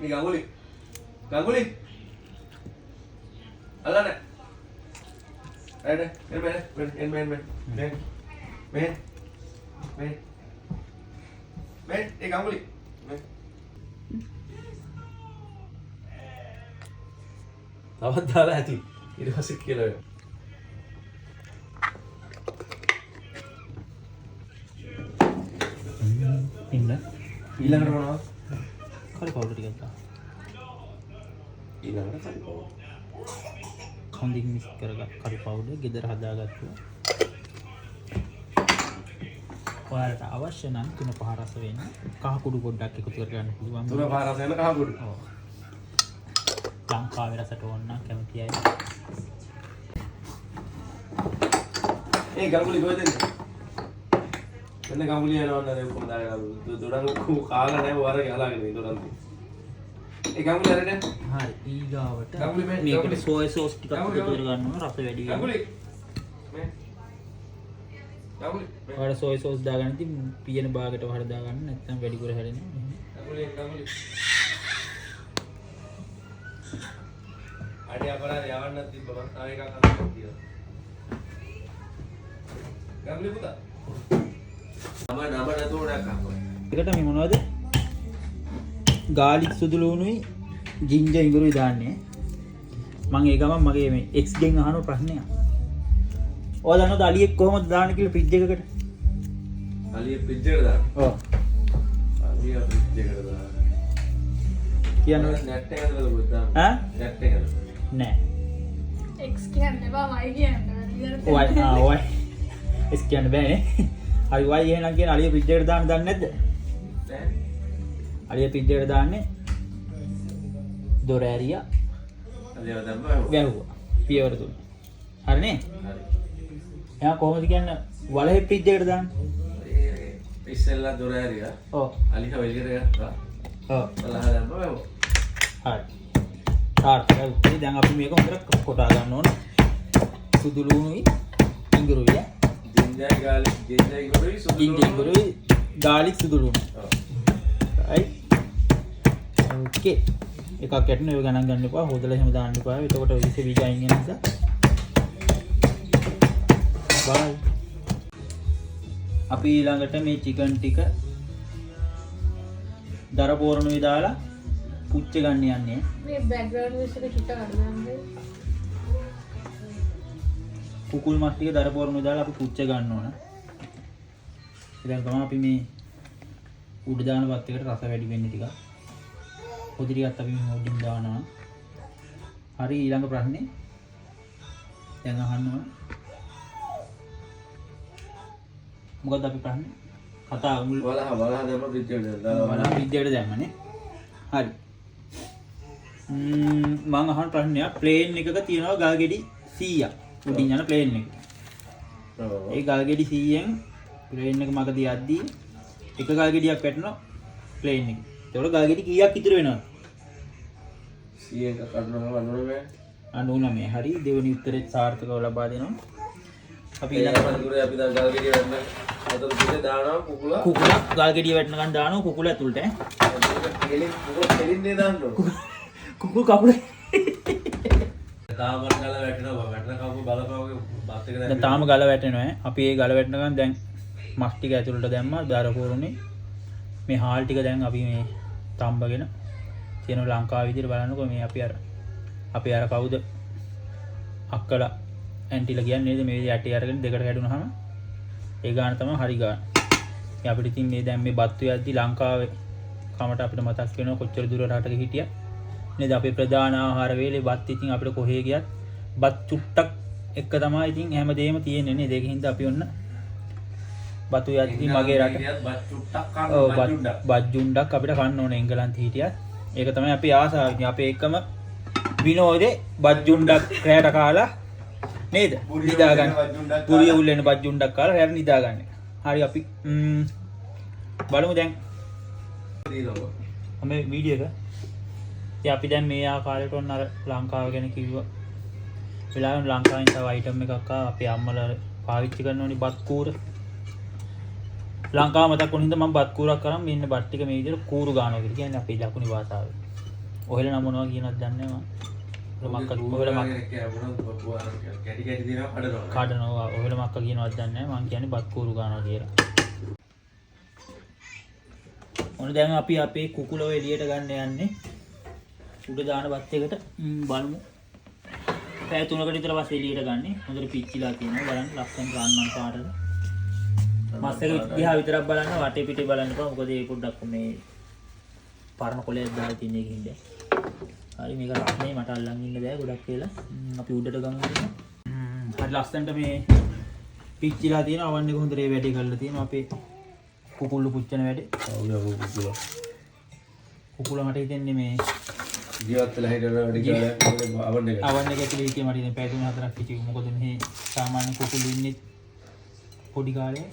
මේ ගඟුලි. ගඟුලි. අල්ලන්න. එන්න එන්න එන්න එන්න එන්න මෙහෙ මෙහෙ මෙහෙ ඒ ගඟුලි. මෙහෙ. තවත් දාලා ඇති. ඊට පස්සේ කියලා වෙනවා. ඉන්න. ඊළඟට මොනවද? කරි පවුඩර් ටිකක් දාන්න. ඊළඟට කරි පවුඩර්. හොඳින් මික්ස් කරගත් කරි පවුඩර් ගෙදර හදාගත්තා. ඔයාලට අවශ්‍ය නම් තුන පහ රස වෙන්න කහ කුඩු පොඩ්ඩක් එකතු කරගන්න පුළුවන්. තුන පහ රස වෙන කහ කුඩු. ඔව්. ලංකාවේ රසට ඕන නම් කැමති අය. ඒ ගඟුලි කොහෙද එන්නේ? එන්න ගඟුලි යනවා නේද ඔක්කොම දාගෙන දොඩම් ඔක්කොම කාලා නෑ වර ගහලාගෙන ඉන්නේ දොඩම් තියෙන්නේ. ඒ ගඟුලි අරගෙන හරි, ඊගාවට ගඟුලි මේ, මේකට ගඟුලි. සෝය සෝස් ටිකක් ගඟුලි, එකතු කරගන්න ඕන රස වැඩි වෙන්න. ගඟුලි මේ ගඟුලි මේ ඔයාලා සෝය සෝස් දාගන්න ඉතින් පියන බාගට වහලා දාගන්න නැත්නම් වැඩිපුර හැලෙනවා. ගඟුලි ගඟුලි අඩේ අපරාධ යවන්නත් තිබ්බ මං තව එකක් අහන්න තියෙනවා. ගඟුලි පුතා නම නම නැතුව නෑ කහනවා. එකට මේ මොනවද? ගාලික් සුදු ලුණුයි ජින්ජර් ඉඟුරුයි දාන්නේ. මං ඒ ගමන් මගේ මේ එක්ස් ගෙන් අහන ප්‍රශ්නයක්. ඔයා දන්නවද අලියෙක් කොහොමද දාන්නේ කියලා ෆ්‍රිජ් එකකට? අලිය ෆ්‍රිජ් එකට දාන්න. ඔව්. අලිය ෆ්‍රිජ් එකට දාන්න. කියන්න. නැට් එක ඇතුළත කොහෙද දාන්නේ? ඈ? නැට් එක ඇතුළත. නෑ. එක්ස් කියන්න එපා මයි කියන්න. ඔය ආ ඔය එක්ස් කියන්න බෑනේ. හරි ඔය එහෙනම් කියන අලිය ෆ්‍රිජ් එකට දාන්න දන්නේ නැද්ද? නෑ. අලිය ෆ්‍රිජ් එකට දාන්නේ දොර ඇරියා අලියව දැම්මා. වැහුවා. පියවර තුන. හරිනේ? හරි. එහෙනම් කොහොමද කියන්නේ වලහේ ෆ්‍රිජ් එකට දාන්නේ? ඒ ඉස්සෙල්ලා දොර ඇරියා. ඔව්. අලිහ එළියට ගත්තා. ඔව්. වලහ දැම්මා වැහුවා. හරි. සාර්ථකයි උත්තරේ. දැන් අපි මේක හොඳට කොටා ගන්න ඕන. සුදු ලුණුයි ඉඟුරුයි ඈ. ජින්ජර් ගාලික් ජින්ජර් ඉඟුරුයි සුදු ජින්ජර් ඉඟුරුයි ගාලික් සුදු ලුණු. ඔව්. රයිට්. ඕකේ. එකක් ඇටෙන ඒව ගණන් ගන්න එපා. හොදලා එහෙම දාන්න එපා. එතකොට විස බීජ අයින් වෙන නිසා. බයි. අපි ඊළඟට මේ චිකන් ටික දර පෝරණුවේ දාලා පුච්ච ගන්න යන්නේ. මේ බෑග්ග්‍රවුන්ඩ් මියුසික් එක චුට්ටක් අඩු කරන්න. කුකුල් මස් ටික දර පෝරණුවේ දාලා අපි පුච්ච ගන්න ඕන. ඉතින් තමයි අපි මේ උඩ දාන බත් එකට රස වැඩි වෙන්නේ ටිකක්. පොඩි ටිකක් අපි මේ උඩින් දානවා. හරි ඊළඟ ප්‍රශ්නේ දැන් අහන්න ඕන. මොකද්ද අපි ප්‍රශ්නේ? කතාව මුල් වලහ වලහ දැම්ම ෆ්‍රිජ් එකට දාලා. වලහ ෆ්‍රිජ් එකට දැම්මනේ. හරි. මං අහන ප්‍රශ්නයක් ප්ලේන් එකක තියෙනවා ගල් ගෙඩි 100ක්. උඩින් යන ප්ලේන් එක. ඔව්. ඒ ගල් ගෙඩි 100න් ප්ලේන් එක මගදී යද්දී එක ගල් ගෙඩියක් වැටෙනවා ප්ලේන් එකේ. එතකොට ගල් ගෙඩි කීයක් ඉතුරු වෙනවද? 100 එකක් අඩුනම 99. 99. හරි දෙවෙනි උත්තරෙත් සාර්ථකව ලබා දෙනවා. අපි අපි ඊළඟ ඊළඟ පන්තිකුරේ අපි දැන් ගල් ගෙඩිය වැටෙන අතර පිටේ දානවා කුකුලා. කුකුලක් ගල් ගෙඩිය වැටෙනකන් දානවා කුකුල ඇතුළට ඈ. කෙලින් කුකුල කෙලින්නේ දාන්න ඕන. කුකුල් කපුල තාම ගල වැටෙනවා වැටෙන කපුව බලපං බත් එක දැන් තාම ගල වැටෙනවා ඈ. අපි ඒ ගල වැටෙනකන් දැන් මස් ටික ඇතුළට දැම්මා දර පොරුනේ. මේ හාල් ටික දැන් අපි මේ තම්බගෙන තියෙන ලංකාව විදිහට බලන්නකෝ මේ අපි අර කවුද අක්කලා ඇන්ටිලා කියන්නේ නේද මේ විදිහට ඇටි අරගෙන දෙකට කැඩුනහම ඒ ගාන තමයි හරි ගාන. ඉතින් අපිට ඉතින් මේ දැන් මේ බත්තු යද්දි ලංකාවේ කමට අපිට මතක් වෙනවා කොච්චර දුර රටක හිටියා නේද. අපේ ප්‍රධාන ආහාර වේලේ බත් ඉතින් අපිට කොහේ ගියත් බත් චුට්ටක් එක තමයි ඉතින් හැමදේම තියෙන්නේ නේද. ඒක හින්දා අපි ඔන්න බතු යද්දි මගේ රට බත් චුට්ටක් කන්න ඔව් බත් චුට්ටක්. බත් ජුණ්ඩක් අපිට කන්න ඕනේ එංගලන්තේ හිටියත්. ඒක තමයි අපේ ආසාව. ඉතින් අපේ එකම විනෝදේ බත් ජුණ්ඩක් රැයට කාලා නේද? බුරිය නිදා ගන්න. උල්ලෙන බත් ජුණ්ඩක් බුරිය කාලා. උල්ලෙන බත් ජුණ්ඩක් කාලා රැයට නිදා ගන්න. හරි අපි බලමු දැන් තියෙනවා. මේ වීඩියෝ එක. ඉතින් අපි දැන් මේ ආකාරයට ඔන්න අර ලංකාව ගැන කිව්වා. වෙලාවෙන් ලංකාවෙන් තව අයිටම් එකක් ආවා. අපේ අම්මලා අර පාවිච්චි කරන ඕනි බත් කූර. ලංකාව මතක් වුණ හින්දා මම බත් කූරක් කරන් මෙන්න බත් ටික මේ විදිහට කූරු ගන්නවා කියලා කියන්නේ අපේ දකුණේ භාෂාවෙන්. ඔහෙලා නම් මොනවා කියනවද දන්නේ නැහැ මං. මක්ක ඔහෙලා මක්ක කැටි කැටි තියෙනවා කඩනවා. කඩනවා. ඔහෙලා මක්ක කියනවද දන්නේ නැහැ. මං කියන්නේ බත් කූරු ගන්නවා කියලා. ඔන්න දැන් අපි අපේ කුකුලව එළියට ගන්න යන්නේ. උඩ දාන බත් එකට බලමු. පැය 3කට විතර පස්සේ එළියට ගන්නෙ. හොඳට පිච්චිලා තියෙනවා. බලන්න ලස්සන රන්වන් පාටට. මස් එක දිහා විතරක් බලන්න, වටේ පිටේ බලන්න එපා. මොකද ඒ පොඩ්ඩක් මේ පරණ කොලයක් දාලා තියෙන එක හින්දා. හරි මේක රස්නේ මට අල්ලන් ඉන්න බෑ ගොඩක් වෙලා. අපි උඩට ගමු. හරි ලස්සනට මේ පිච්චිලා තියෙනවා. අවන් එක හොඳට ඒ වැඩේ කරලා තියෙනවා. අපේ කුකුල්ලු පුච්චන වැඩේ. ඔව් යකෝ කුකුල. කුකුල මට හිතෙන්නේ මේ ජීවත් වෙලා හිටලා වැඩි කාලයක් අවන් එක. අවන් එක ඇතුලේ හිටියේ මට හිතෙන්නේ පැය 3-4ක් හිටියේ. මොකද මෙහි සාමාන්‍ය කුකුල්ලු ඉන්නේ පොඩි කාලේ.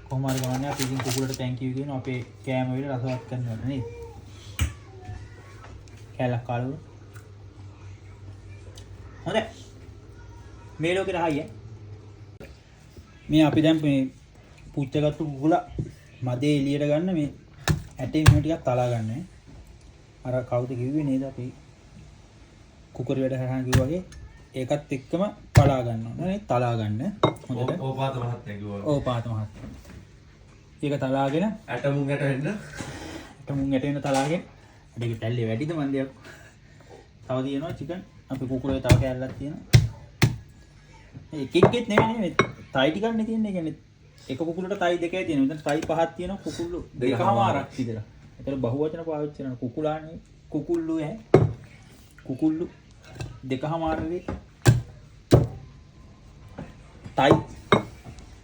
කොහොම හරි ගමන්නේ අපි ඉතින් කුකුලට thank you කියනවා. අපේ කෑම වල රසවත් කරනවා නේද? කෑල්ලක් කාලවල. හොඳයි. මේ ලෝකේ රහයි ඈ. මේ අපි දැන් මේ පුච්චගත්තු කුකුලා මදේ එළියට ගන්න මේ ඇටේ මෙහෙම ටිකක් තලා ගන්න ඈ. අර කවුද කිව්වේ නේද අපි කුකරි වැඩ කරහන් කිව්වා වගේ ඒකත් එක්කම පලා ගන්න ඕන නේ, තලා ගන්න හොඳට. ඕපාත මහත්තයා කිව්වා. ඕපාත මහත්තයා. ඒක තලාගෙන ඇට මුං ඇට වෙන්න. ඇට මුං ඇට වෙන තලාගෙන ඇටේ තැල්ලේ වැඩිද මන් දෙයක්. තව තියෙනවා චිකන්. අපි කුකුලේ තව කෑල්ලක් තියෙනවා. මේ එක එකෙත් නෙමෙයි නේ, තයි ටිකක් නේ තියෙන්නේ. ඒ කියන්නේ එක කුකුලට තයි දෙකයි තියෙනවා. මෙතන තයි පහක් තියෙනවා කුකුල්ලු දෙකමාරක් විතර. ඒතර බහුවචන පාවිච්චි කරන කුකුලානේ කුකුල්ලු ඈ. කුකුල්ලු දෙකමාර වේ. තයි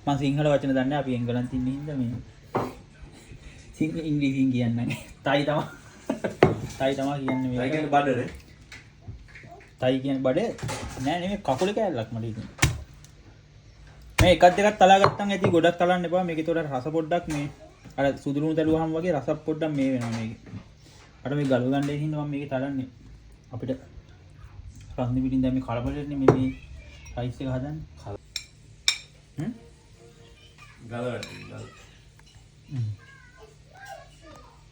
මං සිංහල වචන දන්නේ නැහැ. අපි එංගලන්තේ ඉන්න හින්දා මේ සිංහල ඉංග්‍රීසියෙන් කියන්නේ. තයි තමයි. තයි තමයි කියන්නේ මේක. තයි කියන්නේ බඩනේ. තයි කියන්නේ බඩ නෑ නෙමෙයි කකුලේ කෑල්ලක් මට හිතෙන්නේ. මේ එකක් දෙකක් තලා ගත්තන් ඇති, ගොඩක් තලන්න එපා. මේකේ තොර රස පොඩ්ඩක් මේ අර සුදු ලුණු තැළුවාම වගේ රස පොඩ්ඩක් මේ වෙනවා මේකේ. අර මේ ගලව ගන්න ඒ හින්දා මම මේකේ තලන්නේ. අපිට රන්දි පිටින් දැන් මේ කලබලෙන්නේ මේ මේ රයිස් එක හදන්නේ. ගල වැටෙන ගල.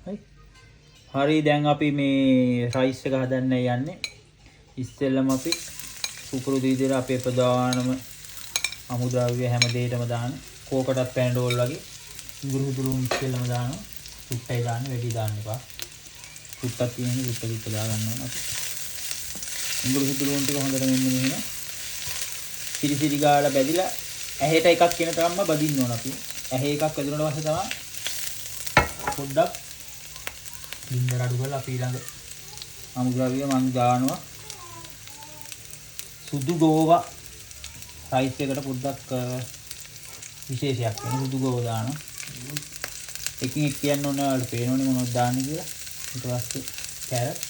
හරි. හරි දැන් අපි මේ රයිස් එක හදන්න යන්නේ. ඉස්සෙල්ලම අපි සුපුරුදු විදිහට අපේ ප්‍රධානම අමුද්‍රව්‍ය හැම දෙයකටම දාන කෝකටත් පැනඩෝල් වගේ ඉඟුරු හුදුරුම් ඉස්සෙල්ලම දානවා. සුට්ටයි දාන්න, වැඩි දාන්න එපා. සුට්ටක් තියෙන හින්දා සුට්ට සුට්ට දා ගන්න ඕන අපි. ඉඟුරු හුදුරුම් ටික හොඳට මෙන්න මෙහෙම සිරි සිරි ගාලා බැදිලා ඇහෙට එකක් එන තරම්ම බදින්න ඕන අපි. ඇහි එකක් වැදුනට පස්සේ තමයි පොඩ්ඩක් ගින්දර අඩු කරලා අපි ඊළඟ අමුද්‍රව්‍ය මං දානවා. සුදු ගෝවා රයිස් එකට පොඩ්ඩක් විශේෂයක් වෙන සුදු ගෝවා දානවා. එකින් එක කියන්න ඕනේ ඔයාලට පේනෝනේ මොනවද දාන්නේ කියලා. ඊට පස්සේ කැරට්.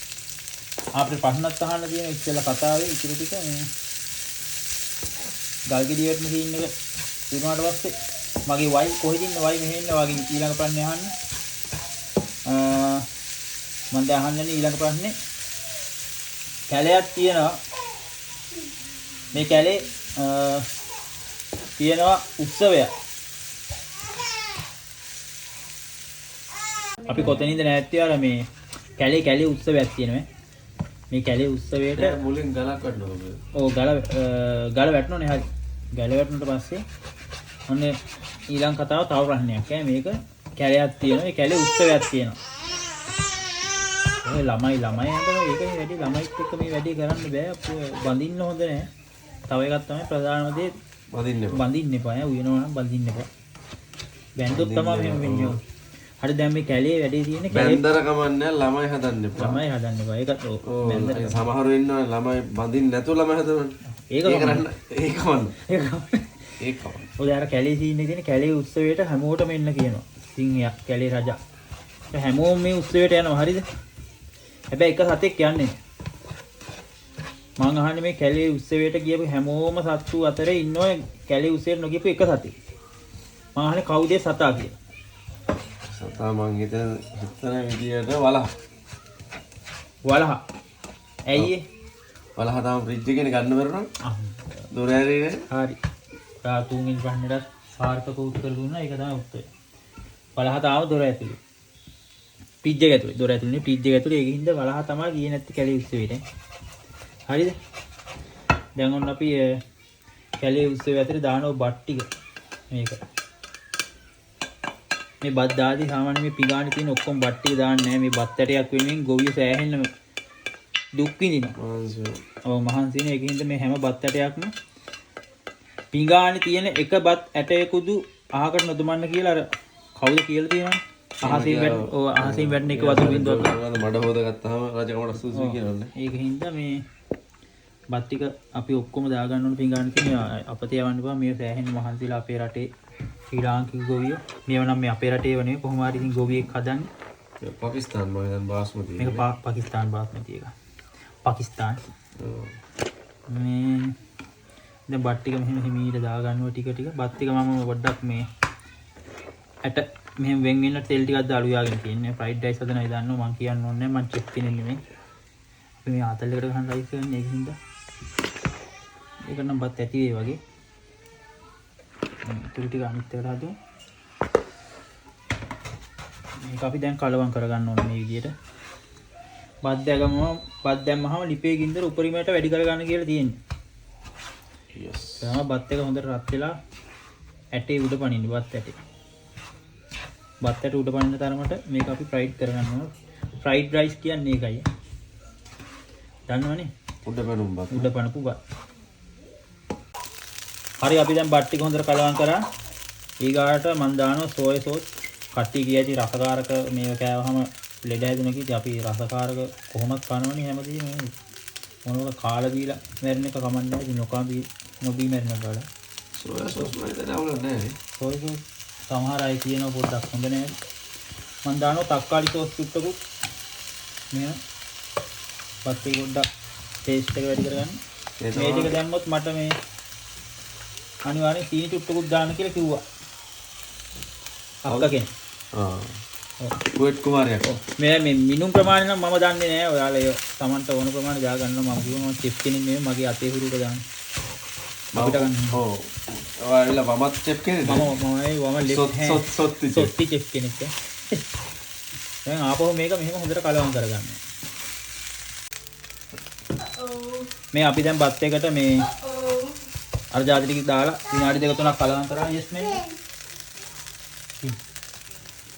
අපිට ප්‍රශ්නත් අහන්න තියෙන ඉස්සෙල්ලා කතාවේ ඉතුරු ටික මේ ගල්ගෙඩිය වැටෙන සීන් එක ඉරුණාට පස්සේ මගේ වයි කොහෙද ඉන්නේ, වයි මෙහෙ ඉන්න වගේ ඊළඟ ප්‍රශ්නේ අහන්න. මම දැන් අහන්න යන්නේ ඊළඟ ප්‍රශ්නේ. කැලයක් තියෙනවා. මේ කැලේ තියෙනවා උත්සවයක්. අපි කොතනින්ද නැත්තේ අර මේ කැලේ කැලේ උත්සවයක් තියෙනවා. මේ කැලේ උත්සවයට මුලින් ගලක් වටනවා. ඔව් ගල වැටුණානේ. හරි. ගල වැටුණාට පස්සේ ඔන්න ඊළඟ කතාව තව ප්‍රශ්නයක් ඈ. මේක කැලයක් තියෙනවා. ඒ කැලේ උත්සවයක් තියෙනවා. ඔය ළමයි ළමයි හදනවා. ඒකනේ වැඩි ළමයිත් එක්ක මේ වැඩේ කරන්න බෑ. බඳින්න හොඳ නෑ. තව එකක් තමයි ප්‍රධානම දේ බඳින්න එපා. බඳින්න එපා ඈ. උයනවා නම් බඳින්න එපා. බැන්දොත් තමයි මෙහෙම වෙන්නේ. හරි දැන් මේ කැලේ වැඩේ තියෙන්නේ කැලේ බැන්දර කමන්නේ ළමයි හදන්න එපා. ළමයි හදන්න එපා. ඒකත් ඔව් බැන්දර සමහරු ඉන්නවා ළමයි බඳින්න නැතුව ළමයි හදනවනේ. ඒක කරන්න ඒක කමන්නේ. ඒක කමන්නේ. ඒක කමන්නේ. ඔය අර කැලේ සීන් එකේ තියෙන කැලේ උත්සවයට හැමෝටම එන්න කියනවා. සිංහයා කැලේ රජා. හැමෝම මේ උත්සවයට යනවා හරිද? හැබැයි එක සතෙක් යන්නේ නෑ. මං අහන්නේ මේ කැලේ උත්සවයට ගියපු හැමෝම සත්තු අතරේ ඉන්නවා කැලේ උත්සවයට නොගියපු එක සතෙක්. මං අහන්නේ කවුද ඒ සතා කියලා. සතා මං හිතන විදියට වලහ. වලහ. ඇයි ඒ? වලහ තාම ෆ්‍රිජ් එකේනේ ගන්න බැරුණා. දොර ඇරියේ නෑ. හරි. ඔයා තුන්වෙනි ප්‍රශ්නෙටත් සාර්ථක උත්තර දුන්නා. ඒක තමයි උත්තරය. වලහ තාම දොර ඇතුලේ. ෆ්‍රිජ් එක ඇතුලේ. දොර ඇතුලේ නෙවෙයි ෆ්‍රිජ් එක ඇතුලේ. ඒක හින්දා වලහ තමයි ගියේ නැත්තේ කැලේ උත්සවයට. හරිද? දැන් ඔන්න අපි කැලේ උත්සවය ඇතුලේ දාන ඔය බත් ටික මේක. මේ බත් දාදී සාමාන්‍ය මේ පිගානේ තියෙන ඔක්කොම බත් ටික දාන්නේ නැහැ. මේ බත් ඇටයක් වෙනුවෙන් ගොවියෝ සෑහෙන්න දුක් විඳිනවා. ඔව් මහන්සි වෙන. ඒක හින්දා මේ හැම බත් ඇටයක්ම පිඟානේ තියෙන එක බත් ඇටයකුදු අහකට නොදමන්න කියලා අර කවුද කියලා තියෙනවනේ. අහසින් වැටෙන ඔව් අහසින් වැටෙන එක වතුර බින්දුවක්. මඩ හොදගත්තාම රජකමට සුදුසුයි කියනවනේ. ඒක හින්දා මේ බත් ටික අපි ඔක්කොම දාගන්න ඕන පිඟානේ තියෙන අපතේ යවන්න එපා. මේ සෑහෙන මහන්සිලා අපේ රටේ ශ්‍රී ලාංකික ගොවියෝ. මේව නම් මේ අපේ රටේ ඒවා නෙවෙයි කොහොම හරි ඉතින් ගොවියෙක් හදන්නේ. පාකිස්තාන් මම හිතන්නේ බාස්මති. මේක පාකිස්තාන් බාස්මති එක. පාකිස්තාන්. මේ දැන් බත් ටික මෙහෙම හිමීට දාගන්නවා ටික ටික. බත් ටික මම පොඩ්ඩක් මේ ඇට මෙහෙම වෙන් වෙන්න තෙල් ටිකක් දාලා උයාගෙන තියෙන්නේ. ෆ්‍රයිඩ් රයිස් හදන අය දන්නවා මං කියන්න ඕනේ නැහැ. මං චෙෆ් කෙනෙක් නෙමෙයි. අපි මේ ආතල් එකට ගහන රයිස් ගන්න ඒක හින්දා. ඒක නම් බත් ඇති වේ වගේ. ඉතුරු ටික අනිත් එකට හදමු. මේක අපි දැන් කලවම් කරගන්න ඕනේ මේ විදියට. බත් දැම්මහම ලිපේ ගින්දර උපරිමයට වැඩි කරගන්න කියලා තියෙන්නේ. Yes. තමයි බත් එක හොඳට රත් වෙලා ඇටේ උඩ පනින්න බත් ඇටේ. බත් ඇට උඩ පනින්න තරමට මේක අපි ෆ්‍රයිඩ් කරගන්න ඕන. ෆ්‍රයිඩ් රයිස් කියන්නේ ඒකයි. දන්නවනේ? උඩ පනුම් බත්. උඩ පනපු බත්. හරි අපි දැන් බත් ටික හොඳට කලවම් කරා. ඊගාට මං දානවා සෝය සෝස්. කට්ටිය කියයි ඉතින් රසකාරක මේව කෑවහම ලෙඩ හැදෙන කී. ඉතින් අපි රසකාරක කොහොමත් කනවනේ හැමදේම. මොනවද කාලා බීලා මැරෙන එක කමක් නැහැ. ඉතින් නොකා නොබී මැරෙන වඩා. සෝයා සෝස් මම හිතන්නේ අවුලක් නැහැ නේ. සෝය සෝස් සමහර අය කියනවා පොඩ්ඩක් හොඳ නෑ. මං දානවා තක්කාලි සෝස් චුට්ටකුත්. මෙහෙම බත් එක පොඩ්ඩක් ටේස්ට් එක වැඩි කරගන්න. මේ ටික දැම්මොත් මට මේ අනිවාර්යෙන් සීනි චුට්ටකුත් දාන්න කියලා කිව්වා. අක්කා කෙනෙක්. ආ. කුවේට් කුමාරයා. මේ මේ මිනුම් ප්‍රමාණය නම් මම දන්නේ නෑ. ඔයාලා ඒ Tamanට ඕන ප්‍රමාණය දා ගන්නවා. මම කිව්වා මම චෙෆ් කෙනෙක් නෙමෙයි මගේ අතේ හුරුට දාන්න. අපිට ගන්න. ඔව්. ඔයාලා වමත් චෙෆ් කෙනෙක්ද? මම වම ලෙෆ්ට් හෑන්ඩ්. සොත්ති චෙෆ්. සොත්ති චෙෆ් කෙනෙක්. දැන් ආපහු මේක මෙහෙම හොඳට කලවම් කරගන්න. මේ අපි දැන් බත් එකට මේ අර ජාති ටික දාලා විනාඩි දෙක තුනක් කලවම් කරා. යස් මේ.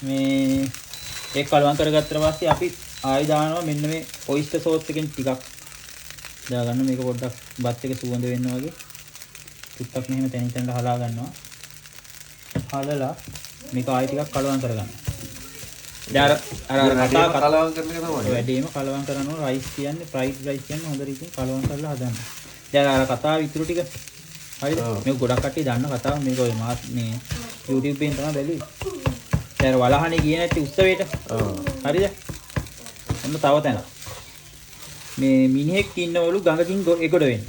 මේ ඒක කලවම් කරගත්තට පස්සේ අපි ආයි දානවා මෙන්න මේ ඔයිස්ටර් සෝස් එකෙන් ටිකක් දාගන්න. මේක පොඩ්ඩක් බත් එක සුවඳ වෙන්න වගේ චුට්ටක් මෙහෙම තැනින් තැනට හලා ගන්නවා. හලලා මේක ආයි ටිකක් කලවම් කරගන්න. දැන් අර අර කතා කලවම් කරන එක තමයි. වැඩිම කලවම් කරනවා. රයිස් කියන්නේ ෆ්‍රයිඩ් රයිස් කියන්නේ හොඳ රීතියෙන් කලවම් කරලා හදන්න. දැන් අර කතාව ඉතුරු ටික හරිද? මේක ගොඩක් කට්ටිය දන්න කතාව. මේක ඔය මාත් මේ YouTube එකෙන් තමයි බැලුවේ. දැන් අර වලහනේ ගියේ නැති උත්සවයට. හරිද? ඔන්න තව තැනක්. මේ මිනිහෙක් ඉන්නවලු ගඟකින් එගොඩ වෙන්න.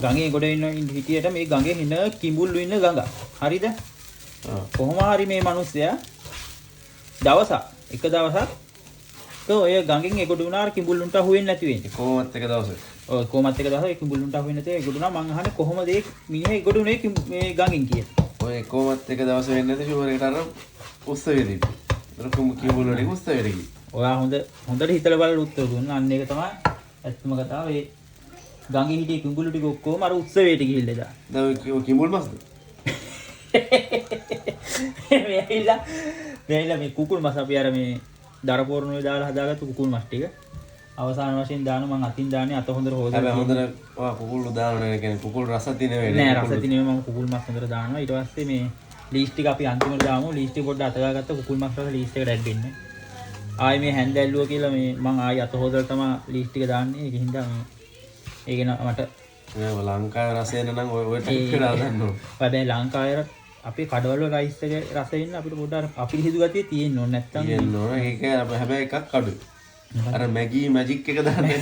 ගඟේ එගොඩ වෙන්න හිටියට මේ ගඟේ හින කිඹුල්ලු ඉන්න ගඟ. හරිද? කොහොම හරි මේ මිනිස්සයා දවසක් එක දවසක් ඔය ගඟෙන් එගොඩ වුණා අර කිඹුල්ලුන්ට අහු වෙන්නේ නැති වෙන්නේ. කොහොමත් එක දවසක්. ඔව් කොහොමත් එක දවසක් ඒ කිඹුල්ලුන්ට අහු වෙන්නේ නැති එගොඩ වුණා. මං අහන්නේ කොහොමද ඒ මිනිහා එගොඩ වුණේ මේ ගඟෙන් කියලා. ඔය කොහොමත් එක දවස වෙන්නේ නැති ෂුවර් එකට අර උත්සවෙ තිබ්බේ. අර කිඹුල්ලු ටික උත්සවෙට ගියේ. ඔයා හොඳට හිතලා බලලා උත්තර දුන්නා. අන්න ඒක තමයි ඇත්තම කතාව. ඒ ගඟේ හිටිය කිඹුල්ලු ටික ඔක්කොම අර උත්සවයට ගිහිල්ලා එදා. දැන් ඔය කිඹුල් මස්ද? මේ ඇවිල්ලා මේ කුකුල් මස් අපි අර මේ දරපෝරණුවේ දාලා හදාගත්තු කුකුල් මස් ටික අවසාන වශයෙන් දාන මං අතින් දාන්නේ අත හොඳට හොදලා. හැබැයි හොඳට ඔයා කුකුල් දානවා නේ. කියන්නේ කුකුල් රස තියෙන වෙලේ. නෑ රස තියෙන වෙලේ මං කුකුල් මස් හොඳට දානවා. ඊට පස්සේ මේ ලීස් ටික අපි අන්තිමට දාමු. ලීස් ටික පොඩ්ඩක් අත ගාගත්ත කුකුල් මස් රස ලීස් එකට ඇඩ් වෙන්නේ. ආයේ මේ හැන්ද ඇල්ලුවා කියලා මේ මං ආයේ අත හොදලා තමයි ලීස් ටික දාන්නේ. ඒක හින්දා මේ ඒක මට නෑ ලංකාවේ රස එන නම් ඔය ටික දාන්න ඕන. හැබැයි ලංකාවේ අපේ කඩවල රයිස් එක රස එන්න අපිට පොඩ්ඩක් අර අපිරිසිදු ගතිය තියෙන්න ඕන. නැත්තම් තියෙන්න ඕන. ඒක හැබැයි එකක් අඩුයි. අර මැගි මැජික් එක දාන්නේ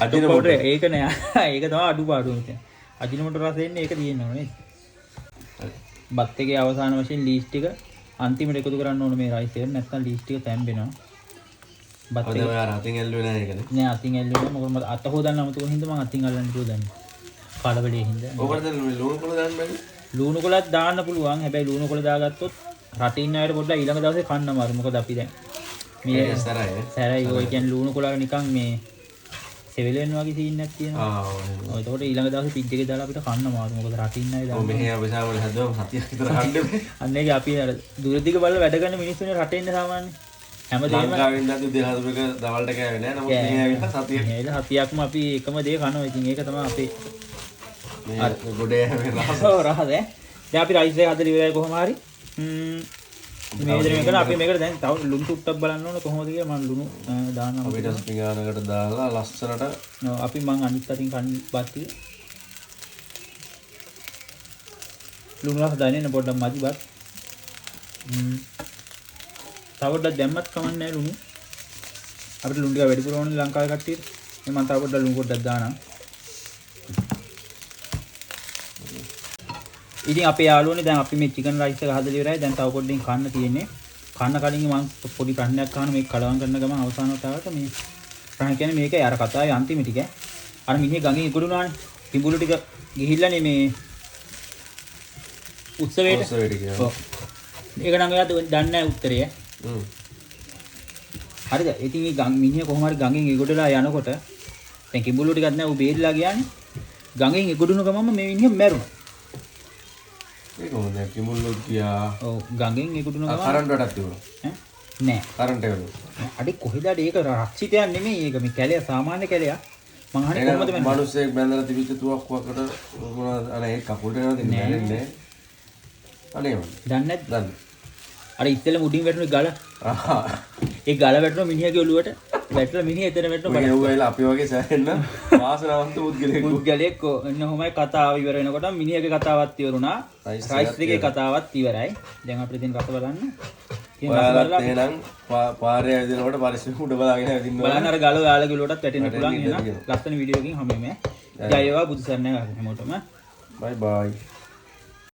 අජිනමොටෝ ඒක නෑ. ඒක තමයි අඩුපාඩුව මෙතන. අජිනමොටෝ රස එන්නේ ඒක තියෙන්න ඕන නේ. බත් එකේ අවසාන වශයෙන් ලීස් ටික අන්තිමට එකතු කරන්න ඕන මේ රයිස් එකට. නැත්තම් ලීස් ටික තැම්බෙනවා. බත් එක ඔය අර අතින් ඇල්ලුවේ නෑ ඒකනේ. නෑ අතින් ඇල්ලුවේ නෑ. මොකද මට අත හොදන්න අමතක වුණ හින්දා මං අතින් අල්ලන්න කිව්වා දැන්. කලබලේ හින්දා. ඔකට දැන් මේ ලුණු කොළ දාන්න බැරිද? ලුණු කොළත් දාන්න පුළුවන්. හැබැයි ලුණු කොළ දාගත්තොත් රටේ ඉන්න අයට පොඩ්ඩක් ඊළඟ දවසේ කන්න අමාරුයි. මොකද අපි දැන් මේ සැරයි. සැරයි. ඔය කියන්නේ ලුණු කොළ නිකන් මේ සෙවල වෙන වගේ සීන් එකක් තියෙනවා. ආ ඔව් එහෙම. ඔව් එතකොට ඊළඟ දවසේ ෆ්‍රිජ් එකේ දාලා අපිට කන්න අමාරු. මොකද රටේ ඉන්න අය ඔව් දන්නවා. මෙහෙ අපි සාමාන්‍ය හදුවම සතියක් විතර කන්න බෑ. අන්න ඒක අපි අර දුර දිග බලලා වැඩ කරන මිනිස්සුනේ රටේ ඉන්න සාමාන්‍ය. හැමදේම ලංකාවෙන් ඉඳන් උදේ හදපු එක දවල්ට කෑවේ නෑ. නමුත් මෙහෙ ඇවිල්ලා සතිය මේ ඇවිල්ලා සතියක්ම අපි එකම දේ කනවා. ඉතින් ඒක තමයි අපේ මේ ගොඩේ හැමේ රහස. ඔව් රහස ඈ. දැන් අපි රයිස් එක හදලා ඉවරයි කොහොම හරි. මේ විදිහට මේක කරලා අපි මේකට දැන් තව ලුණු චුට්ටක් බලන්න ඕන කොහොමද කියලා මම ලුණු දාන්නම්. අපිට පිඟානකට දාලා ලස්සනට ඔව්, අපි මං අනිත් අතින් කන් බත් ටික ලුණු රස දැනෙන්න පොඩ්ඩක් මදි බත්. තව පොඩ්ඩක් දැම්මත් කමක් නෑ ලුණු. අපිට ලුණු ටික වැඩිපුර ඕනේ ලංකාවේ කට්ටියට. මේ මං තව පොඩ්ඩක් ලුණු පොඩ්ඩක් දානම්. ඉතින් අපේ යාළුවනේ දැන් අපි මේ චිකන් රයිස් එක හදලා ඉවරයි. දැන් තව පොඩ්ඩකින් කන්න තියෙන්නේ. කන්න කලින් මං පොඩි ප්‍රශ්නයක් අහන මේක කලවම් කරන ගමන් අවසාන වතාවට මේ ප්‍රශ්න කියන්නේ මේකයි අර කතාවේ අන්තිම ටික. අර මිනිහ ගඟෙන් ඉක්ුණානේ. කිඹුලු ටික ගිහිල්ලානේ මේ උත්සවයට. උත්සවයට ගියා. ඔව්. ඒක නම් ඔයා දන්නේ නැහැ උත්තරය. හරිද? ඉතින් මේ ගම් මිනිහ කොහොම හරි ගඟෙන් ඉගොඩලා යනකොට දැන් කිඹුලු ටිකක් නෑ ඌ බේරිලා ගියානේ. ගඟෙන් ඉගොඩුන ගමන්ම මේ මිනිහ මැරුණා. ඒක කොහොමද? කිඹුල්ලු ගියා. ඔව් ගඟෙන් ඉගොඩුන ගමන් කරන්ට් වැටක් තිබුණා. ඈ නෑ. කරන්ට් එකලු. අඩේ කොහෙද අඩේ ඒක රක්ෂිතයක් නෙමෙයි ඒක මේ කැලය සාමාන්‍ය කැලයක්. මං අහන්නේ කොහොමද මැරුණේ? මිනිස්සෙක් බැඳලා තිබිච්ච තුවක්කුවකට මොනවද අනේ ඒ කකුලට යනවා දෙන්නේ නෑ. අනේ මන්. දන්නේ නැද්ද? දන්නේ. අර ඉස්සෙල්ලම උඩින් වැටුණු ගල. ආහා. ඒ ගල වැටුණ මිනිහගේ ඔළුවට වැටලා මිනිහ එතන වැටුණ ඔය ඇවිල්ලා අපි වගේ සෑහෙන්න වාසනාවන්ත පුද්ගලයෙක්. පුද්ගලයෙක් ඔන්න ඔහොමයි කතාව ඉවර වෙනකොට මිනිහගේ කතාවත් ඉවර වුණා. රයිස් එකේ කතාවත් ඉවරයි. දැන් අපිට තියෙන රස බලන්න. ඉතින් රස බලලා එහෙනම් පාරේ ඇවිදිනකොට පරිස්සමෙන් උඩ බලාගෙන ඇවිදින්න ඕනේ. බලන්න අර ගල ඔයාලගේ ඔළුවටත් වැටෙන්න පුළුවන්. එහෙනම් ලස්සන වීඩියෝ එකකින් හමු වෙමු. ජය වේවා බුදු සරණයි හැමෝටම. බයි බයි.